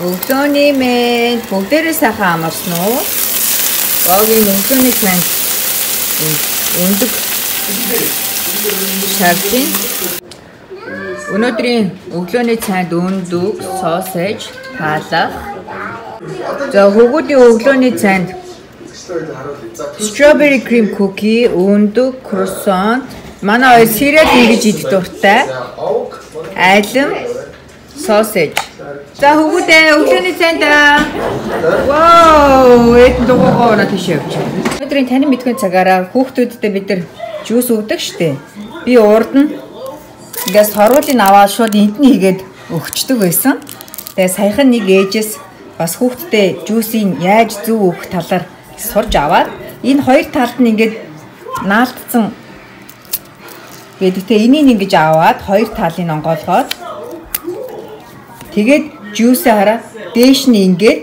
Өглөөний мэнд бүгдээрээ сайхан амарсан уу? Богийн өглөөний мэнд өндөг шаржин. Өнөөдрийн өглөөний цайнд өндөг, sausage, палах. За хөвгүүдийн өглөөний цайнд strawberry cream cookie, өндөг, croissant. Манай хоёр cereal ингэж идэх дуртай. Алим, sausage. За хөвгүүдээ өглөөний цайнд. Вау, эд дугуйгаа унаа тийш явж. Өнөөдрийн танин мэдхүйн цагаараа хүүхдүүдтэй бид нар juice өгдөг штэ. Би урд нь ингээс соруулыг аваад шууд энд нь хийгээд өгчдөг байсан. Тэгээ саяхан нэг ээжээс бас хүүхдтэй juice-ийг яаж зөв өгөх талаар сурж аваад энэ хоёр талд нь ингээд наалтцсан гэдэгтэй энийг ингэж аваад хоёр талыг онгойлгоод тэгээд juice-ээ хараа дээш нь ингээд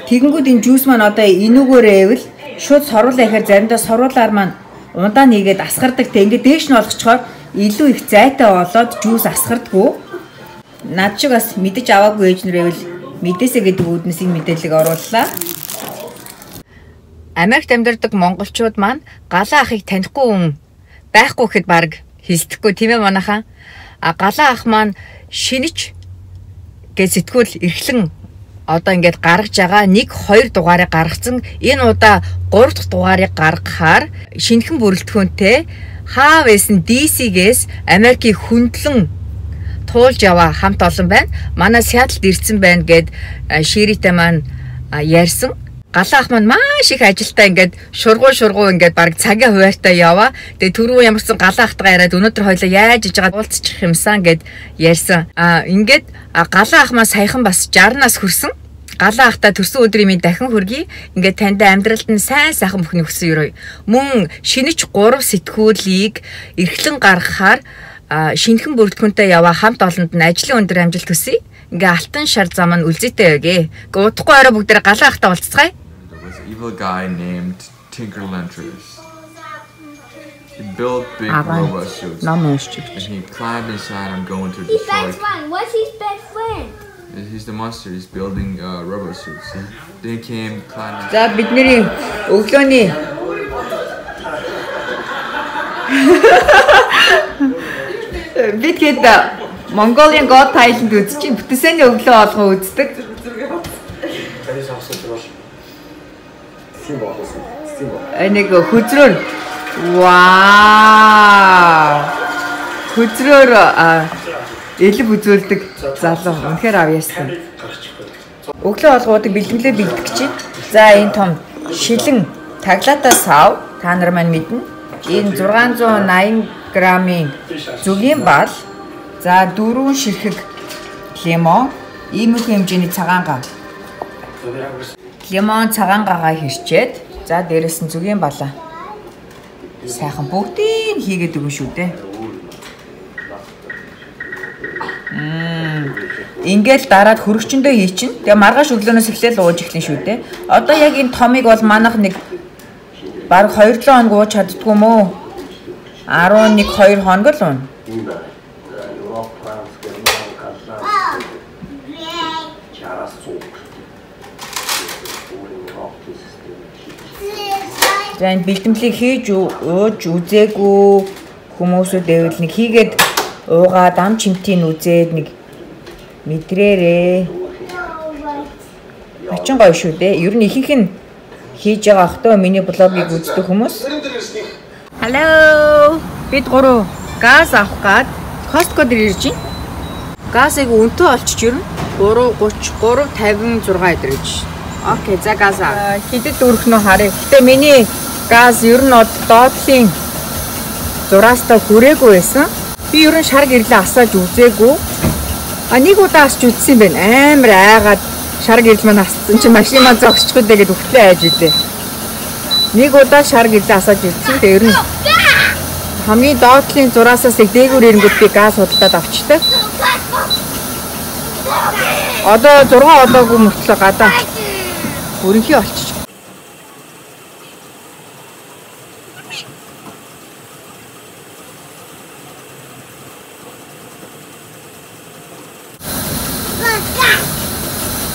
тэгэнгүүт энэ juice маань одоо энүүгээрээвэл шууд соруулаа ихээр заримдаа соруулаар маань ундаа нэгээд асгардаг. Тэг ингээд дээш нь олгочхоор илүү их зайтай болоод juice асгардаггүй. Над шиг бас мэдэж аваагүй ээж нар байвал мэдээсэ гэдэг үүднээс энэ мэдээллийг орууллаа. Америкт амьдардаг монголчууд маань галаа ахыг танихгүй хүн байхгүй гэхэд баг хэлдэхгүй тийм ээ манайхаа. А галаа ах маань шинэж гэж сэтгүүл эрхлэн одоо ингээд гаргаж байгаа 1 2 дугаарыг гаргацсан. Энэ удаа 3 дахь дугаарыг гаргахаар шинэхэн бүрэлдэхүүнтэй хаа байсан DC-гээс Америкийг хөндлөн туулж яваа хамт олон байна. Манай Сиэтлд ирсэн байна гэд ширитэй маань ярьсан. Галаа ах маань маш их ажилтаа ингээд шургуу ингээд баг цагийн хуваартай яваа. Тэгээ түрүү ямарсан галаа ахтайгаа яриад өнөөдөр хоёлаа яаж иж байгаа уулзчих юмсан гэд ярьсан. Аа ингээд галаа ах маань саяхан бас 60 нас хүрсэн. Галаа ахтаа төрсөн өдрийн минь дахин хүргэе. Ингээд танд амьдралд нь сайн сайхан бүхний хүсэн өрөө. Мөн шинэж 3 сэтгүүлийг эрхлэн гаргахаар шинэхэн бүрэлдэхүүнтэй яваа хамт олонд нь ажлын өндөр амжилт хүсье. Ингээ алтан шар зам нь үлзийтэй байгээ. Ингээ удахгүй орой бүгдээр галаа ахтаа уулзцгаая. Evil guy named Tinker Lenters. He built big robot suits. And he climbed inside. I'm going to His destroy. best friend. What's his best friend? He's the monster. He's building robot suits. See? They came climbing. За бидний өглөөний бид хэд Mongolian Got Talent үзэж бүтээсэний өглөө болгон үздэг. Нэг хөзрөөр вау хөзрөөр элэг үзүүлдэг залуу үнэхээр авьяастай. Өглөө болгоодыг бэлтгэлээ бэлдэх гэж байна. За энэ том шилэн таглаатай сав та нар маань мэднэ. Энэ 680 грамын зүгийн бал, за 4 ширхэг лимон, иймэрхүү хэмжээний цагаан гав. Лимон цагаан гагаа хэрчээд, за дээрэс нь зүгийн балаа. Сайхан бүгдийг хийгээд өгнө шүү дээ. Ингээл дараад хөрөгчөндөө хийчин. Тэгээ маргааш өглөөнөөс эхлээл ууж эхлэн шүү дээ. Одоо яг энэ томыг бол манайх нэг бараг 2-7 хоног ууж чаддгүй юм уу? 11 2 хоног л уuna. За энэ бэлтгэлийг хийж ууж үзээгүй хүмүүсүүд байвал нэг хийгээд уугаад ам чимтийг үзээд нэг мэдрээрээ. Хачин гоё шүү дээ. Ер нь ихэнх нь хийж байгаа ах тоо миний блогийг үздэг хүмүүс. Hello. Бид гурав газ авах гад Costco дээр ирж байна. Газ айгу үнэтэй олчиж ер нь 3.33 56 эдэр гэж. Окей, за газ ав. Хэдэд өрхнөө харъя. Гэтэ миний газ ер нь доотлын зураастаа хүрээгүй байсан. Би ер нь шар гэрлээ асааж үзээгүй. А нэг удаа асч үзсэн юм байна. Амар айгаад шар гэрэл маань асцсан чинь машин маань зогсчих үү гэд өгтлээ айж үлээ. Нэг удаа шар гэрлээ асааж үзсэн. Тэгээ ер нь хамгийн доотлын зураасаас их дээгүүр ирэнгүүт би газ худалдаад авчдаг. Одоо 6 олоогүй мөртлөө гадаа өрөнхий олчиж.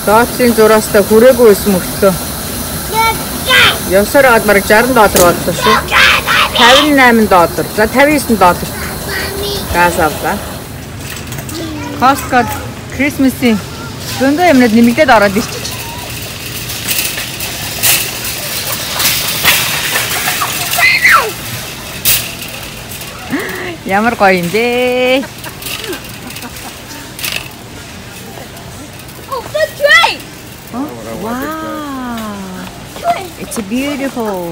Долларын зураастай хүрээгүй байсан мөртлөө. Явсаар аваад бараг 60 доллар боллоо шүү. 58 доллар. За 59 доллар. Газ авлаа. Costco Christmas-ийн зөндөө юмнууд нэмэгдээд ороод ирчих. Ямар гоё юм бэ? Oh, the tree. Wow. It's beautiful.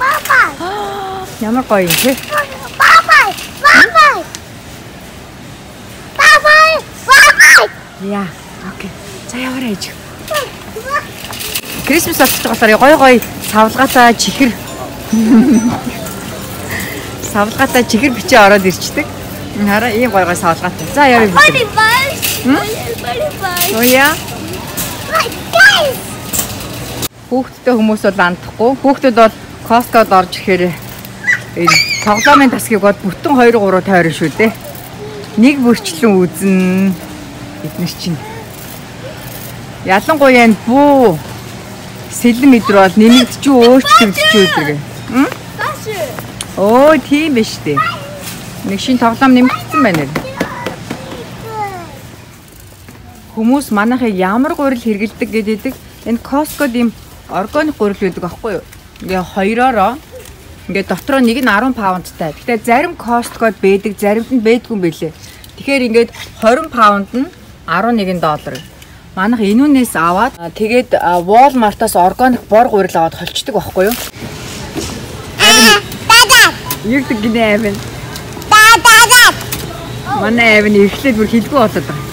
Papa. Ямар гоё юм бэ? Papa. Papa. Papa. Papa. Яа, окей. За яваарай ээж. Christmas болчих болохоор гоё гоё савлгаатай чихэр. Савлгаатай чихэр бичээ ороод ирчдэг. Хараа ийм гоё гоё савлгаатай. За явъя. 45. Oh yeah. Хүүхдтэй хүмүүс бол андахгүй. Хүүхдүүд бол Costco-д орж ирэхээр энэ тоглоомын тасгийг бол бүтэн 2 3 тойрон шүү дээ. Нэг бүрчлэн үзнэ. Бид нар чинь ялангуяа энэ буу сэлэм өдр бол нэмэгдэж өөрчлөгдөж өдр. Оо тийм биш үү. Нэг шин тоглоом нэмэгдсэн байна. Хүмүүс манайхыг ямар гурил хэрэгэлдэг гэдэг. Энэ Costco-д ийм органик гурил байдаг аахгүй юу? Ингээ хоёроороо ингээ дотроо нэг нь 10 паундтай. Гэтэ зарим Costco-д байдаг, заримд нь байдгүй юм билээ. Тэгэхээр ингээд 20 паунд нь 11 доллар. Манайх энүүнээс аваад тэгээд Walmart-аас органик бор гурил аваад холчдөг аахгүй юу? Югдэг гинэ Эвэн. Манай Эвэн эрхлээд бүр хэлгүй болоод байгаа.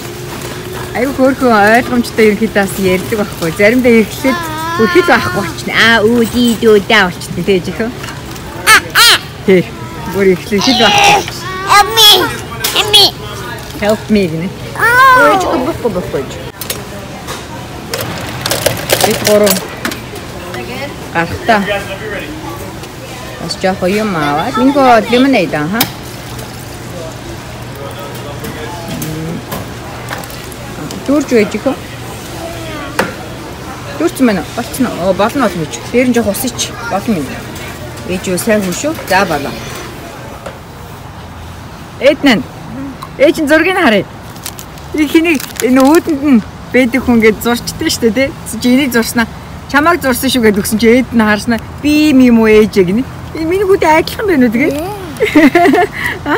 Аюу хөөрхөн ойлгомжтой ерөнхийдөө бас ярьдаг байхгүй. Заримдаа эрхлээд бүр хэл байхгүй болчихно. Аа үү ди дүү даа болчихно тэ ээжийнхөө. Тий. Бүр эрхлээд хэл байхгүй. Help me. Help me. Help me гинэ. Өөч бохгүй бохгүй. Бид гурав гарахтаа бас жоохон юм аваад мингөө лимонад аа. Дүүрж байж ихөө. Дүүрсэн байна уу? Болцсон уу? Болно болно гэж. Дээр нь жоох ус ич. Болно юм. Ээж юу сайн хүн шүү. За болоо. Эднэн. Ээж нь зургийг харъя. Энэ хэнийг энэ үүдэнд нь байдаг хүн гэж зурчтэй шүү дээ, тэ? Чи энийг зурснаа. Чамааг зурсан шүү гэдээ өгсөн чи ээд нь харснаа. Би юм уу ээжээ гинэ. Энэ миний хүүтэй адилхан байна уу тэгээ? А?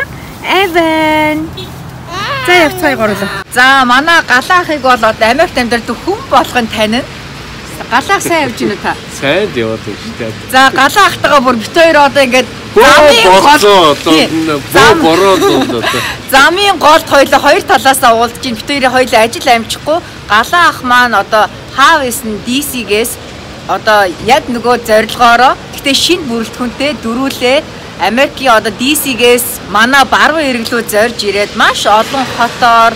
Эвэн. За явцгаая гурлаа. За манай галаа ахыг бол одоо Америкт амьдардаг хүн болгон танина. Галаах сайн явж гинэ та. Сайн яваад байна шүү дээ. За галаа ахтайгаа бүр бит хоёр одоо ингээд замын голд хоёлоо хоёр талаасаа уулзж гин бит хоёрын хоёлоо ажил амжихгүй. Галаа ах маань одоо Хавис нь DC-гээс одоо яг нөгөө зорилгоороо гэтээ шинэ бүрэлдэхүүнтэй дөрүүлээ Америкийн одоо DC-гээс манай баруун иргэлүү зорж ирээд маш олон хотоор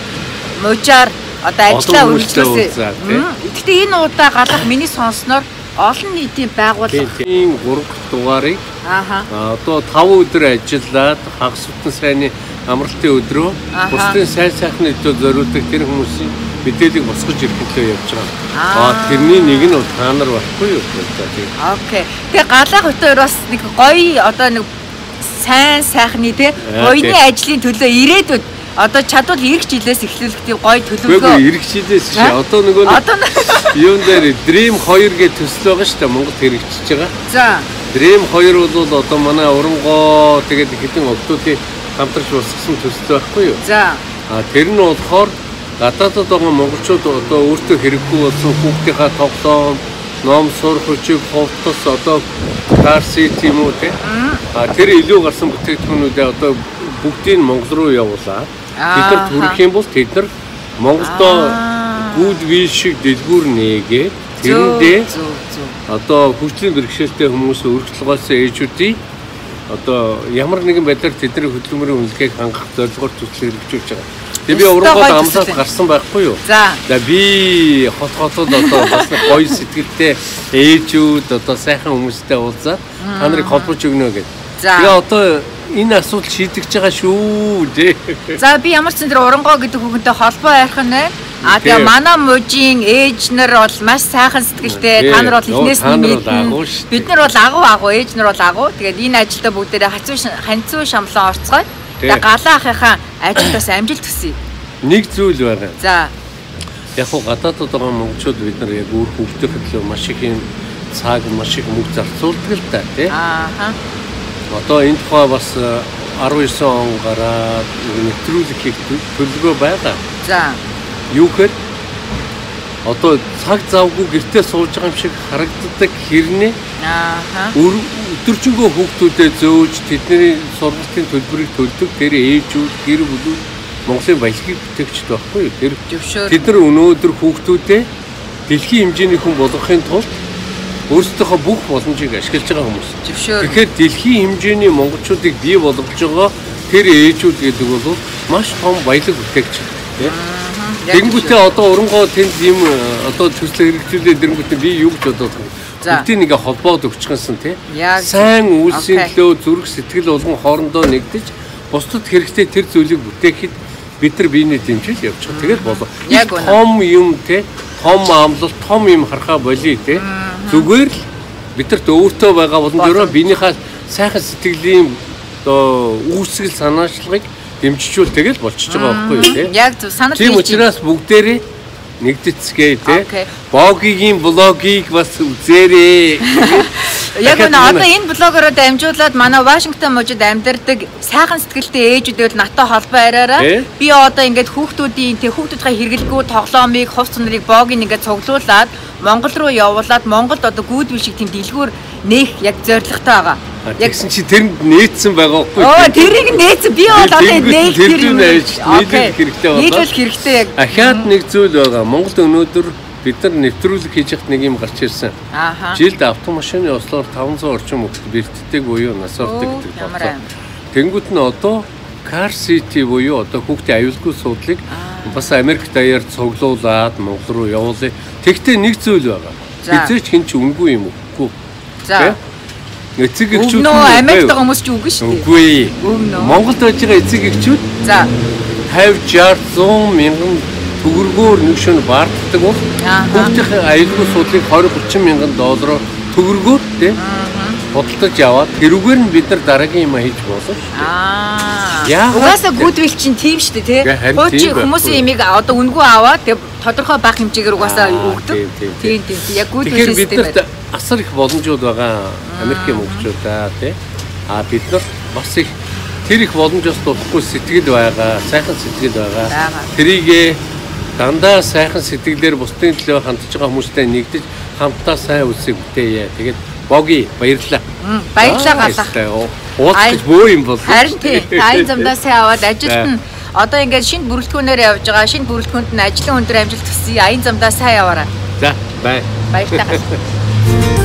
мужаар одоо ажиллаа үргэлжлүүлсэн. Гэхдээ энэ удаа галах миний сонсноор олон нийтийн байгууллага тийм 3 дугаарыг одоо 5 өдөр ажиллаад хагас бүтэн сайнны амралтын өдрөө бусдын сайн сайхны төлөө зориулдаг тэр хүмүүсийн мэдээллийг босгож ирэх төлөө явж байгаа. Аа тэрний нэг нь бол та нар байхгүй юу? Окей. Тэгээ галаах хөтөөр бас нэг гоё одоо нэг сайн сайхны тий буйны ажлын төлөө ирээдүйд одоо чадвал ирэх жилээс эхлүүлэх тийм гоё төлөвлөгөө. Үгүй ирэх жилээс биш. Одоо нөгөө юун дээр Dream 2 гэж төсөл байгаа шүү дээ. Монголд хэрэгжиж байгаа. За. Dream 2 бол одоо манай Урангоо тэгээд хэдэн октоодын хамтарч босгосон төсөл байхгүй юу? За. А тэр нь болохоор гадаадд байгаа монголчууд одоо өөртөө хэрэггүй болсон хүүхдийнхаа тоглоом, ном сурах хүчийг хувцас одоо car seat юм уу те. А тэр илүү гарсан бүтээгдэхүүнүүдээ одоо бүгдийг Монгол руу явуулаад тэд нар төрөх юм бол тэд нар Монголдо goodwill шиг дэлгүүр нээгээд тэрэндээ одоо хөгжлийн бэрхшээлтэй хүмүүс өргөдөл гоцсон ээжүүдийн одоо ямар нэгэн байдлаар тэдний хөдөлмөрийн үнэлгээг хангах зорилгоор төсөл хэрэгжүүлж байгаа. Тэгээ би Урангоод амлаад гарсан байхгүй юу? За. За би хот хотод одоо бас гоё сэтгэлтэй ээжүүд одоо сайхан хүмүүстэй уулзаад та нарыг холбож өгнө гэдэг. Тэгээ одоо энэ асуудал шийдэгч байгаа шүү дээ. За би ямар ч зэн тэр Урангоо гэдэг хүүхэнтэй холбоо ярих нь байна. А тэгээ манай мужийн ээж нар бол маш сайхан сэтгэлтэй. Та нар бол эхнээс нь мэднэ. Бид нар бол агуу ээж нар бол агуу. Тэгээд энэ ажилдаа бүгдээрээ ханцуу шамлан орцгоё. Тэгээ галаа ахынхаа ажилд бас амжилт хүсье. Нэг зүйл байна. За. Яг хуу гадаадд байгаа монголчууд бид нар яг үр хүүхдийн төлөө маш их юм цаг маш их мөнгө зарцуулдаг л та тий. Ааха. Одоо энэ тухай бас 19 он гараад нэвтрүүлэг хийх төлөвлөгөө байгаа. За. Юу гэхээр одоо цаг завгүй гэртээ сууж байгаа юм шиг харагддаг хэрнээ. Ааха. Өдөржингөө хүүхдүүдэд зөөж тэдний сургалтын төлбөрийг төлдөг тэр ээжүүд, гэр бүлүүд Монголын баялагийг бүтээгчд байхгүй юу? Тэр тэд нар өнөөдөр хүүхдүүдээ дэлхийн хэмжээний хүн болгохын тулд өөрсдийнхөө бүх боломжийг ашиглаж байгаа хүмүүс. Тэгэхээр дэлхийн хэмжээний монголчуудыг бий болгож байгаа тэр ээжүүд гэдэг бол маш том баялаг бүтээгч тийм. Тэнгүүтээ одоо урангоо тэнд ийм одоо төсөл хэрэгжүүлээ тэнгүүтээ би юу гэж бодоод байна. Бүгдийг ингээ холбоод өгчихсэн тийм. Сайн үйлсийн төлөө зүрх сэтгэл болгон хоорондоо нэгдэж бусдад хэрэгтэй тэр зүйлийг бүтээхэд бид нар биенээ дэмжиж явчих. Тэгэл болоо. Том юм тий, том амлалт, том юм харахаа болиё тий. Зүгээр л бидэрт өөртөө байгаа боломжоор биенийхээ сайхан сэтгэлийн одоо үүсгэл санаачлагыг дэмжижүүл тэгэл болчихж байгаа байхгүй юу тий. Яг зөв санал Тийм учраас бүгдээрээ нэгдэцгээе тий. Богигийн блогийг бас үзээрэй. Яг үнэ одоо энэ блогороо дамжуулаад манай Вашингтон мужид амьдардаг сайхан сэтгэлтэй ээжүүд бол надтай холбоо яриараа. Би одоо ингээд хүүхдүүдийн тий хүүхдүүдийн хэрэглэгүй тоглоомыг, хувц нарыг богийг ингээд цуглуулад Монгол руу явуулаад Монголд одоо гүйдвэл шиг тийм дэлгүүр нээх яг зорилготой байгаа. Яг тэгсэн чи тэрэнд нээцсэн байгаа байхгүй юу? Оо тэрийг нээцсэн. Би бол одоо нээх тэр юм нийлүүлэх хэрэгтэй болоо. Нийлүүлэх хэрэгтэй яг. Ахиад нэг зүйл байгаа. Монголд өнөөдөр бид нар нэвтрүүлэг хийж яхад нэг юм гарч ирсэн. Ааха. Жилд автомашины ослоор 500 орчим хүүхэд бэртдэг буюу нас ордог гэдэг боллоо. Тэнгүүт нь одоо Car City буюу одоо хүүхдийн аюулгүй суудлыг бас Америк даяар цуглуулад Монгол руу явуулъя. Тэгтээ нэг зүйл байгаа. Эзэж хэн ч үнгүй юм өгөхгүй. За. Эцэг эхчүүд нөө Америкт байгаа хүмүүс ч үгүй шүү дээ. Үгүй. Монголд байж байгаа эцэг эхчүүд за 50 60 100 мянган төгрөгөөр нэг шөнө баарддаг бол хүүхдийн аюулгүй суудлыг 20 30 мянган доллараар төгрөгөөр тий худалдаж яваад тэрүүгээр нь бид нар дараагийн юм хийж болно шүү дээ. Угаасаа гүйдвэл чинь тийм шүү дээ тий. Хуучин хүмүүсийн имийг одоо үнэгүй аваад тэг тодорхой бага хэмжээгээр угаасаа өгдөг. Тийм тийм. Яг гүйдвэл систем. Тэгэхээр бид нарт асар их боломжууд байгаа Америкийн монголчуудаа тий. А бид нар бас их тэр их боломжоос дутхгүй сэтгэл байгаа, сайхан сэтгэл байгаа. Тэрийг дандаа сайхан сэтгэлээр бусдын төлөө хандж байгаа хүмүүстэй нэгдэж хамтдаа сайн үлсийг бүтээе. Тэгээд Боги баярлалаа. Баярлалаа галаа. Уулзах бөө юм бол. Харин тий. Аян замдаа сайн аваад ажилд нь одоо ингээд шинэ бүрэлдэхүүнээр явж байгаа. Шинэ бүрэлдэхүүнд нь ажлын өндөр амжилт хүсье. Аян замдаа сайн яваарай. За, бай. Баярлалаа.